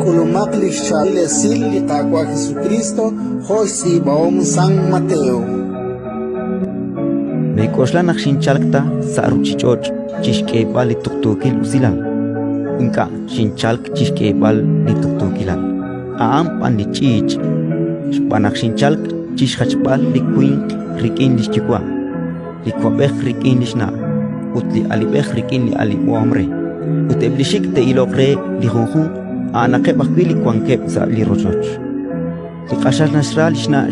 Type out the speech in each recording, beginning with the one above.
K'ulumaq li xchaab'il esil li Qaawa' Jesukriist jo' xtz'iib'ahom San Mateo. Meek'oxla naq xinchalk ta sa' ruuchich'och' chi xk'eeb'al li tuqtuukil usilal. Ink'a' xinchalk chi xk'eeb'al li tuqtuukilal, a'an b'an li ch'iich'. Xb'aan naq xinchalk chi xjachb'al li winq rik'in li xyuwa', li wa'b'ej rik'in li xna' ut li alib'ej rik'in li alib'ohom re. Ut eb' li xik' te'iloq re li junjunq a'anaqeb' ajwi' li wankeb' sa' li rochoch. Li q'axal naxra li xna'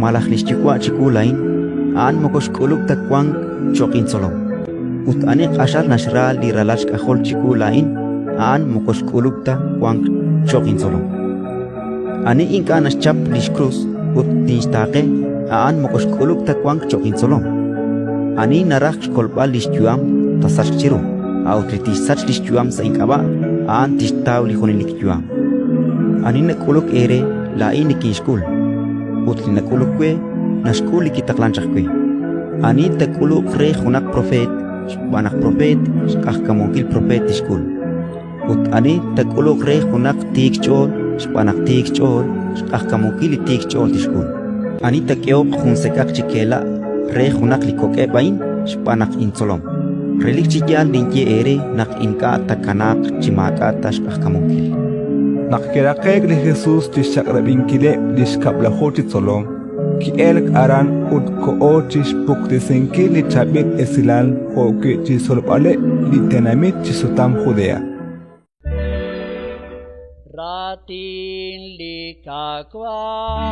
malaj li xyuwa' chiwu laa'in, a'an moko xk'ulub' ta wank cho'q intzolom. Ut ani q'axal naxra li ralal xk'ajol chiwu laa'in, a'an moko xk'ulub' ta wank cho'q intzolom. Ani ink'a' naxchap li xkrus ut tinxtaaqe, a'an moko xk'ulub' ta wank cho'q intzolom. Ani naraj xkolb'al li xyu'am, taasachq chiru; a'ut li tixsach li xyu'am sa' ink'ab'a', a'an tixtaw li junelik yu'am. Ani nak'uluk eere, laa'in nikinxk'ul; ut li nak'uluk we, naxk'ul li kitaqlank chaq we. Ani taak'uluq re junaq propeet xb'aan naq propeet, xq'ajkamunkil propeet tixk'ul. Ut ani taak'uluq re junaq tiik xch'ool xb'aan naq tiik xch'ool, xq'ajkamunkil li tiik xch'ool tixk'ul. Ani taak'ehoq jun sek'aq chi kela' re junaq li kok'eb' a'in xb'aan naq intzolom, relik chi yaal ninye eere naq ink'a' taakanaaq chi maak'a' ta xq'ajkamunkil. Naq kiraqe'k li Jesus chi xchaq'rab'inkileb' li xkab'laju chi tzolom, ki'elk aran ut koho chi xpuktesinkil li Chaab'il Esilal jo'wi' chi xtzolb'aleb' li tenamit chi xsutam Judea. Raatin li Qaawa'.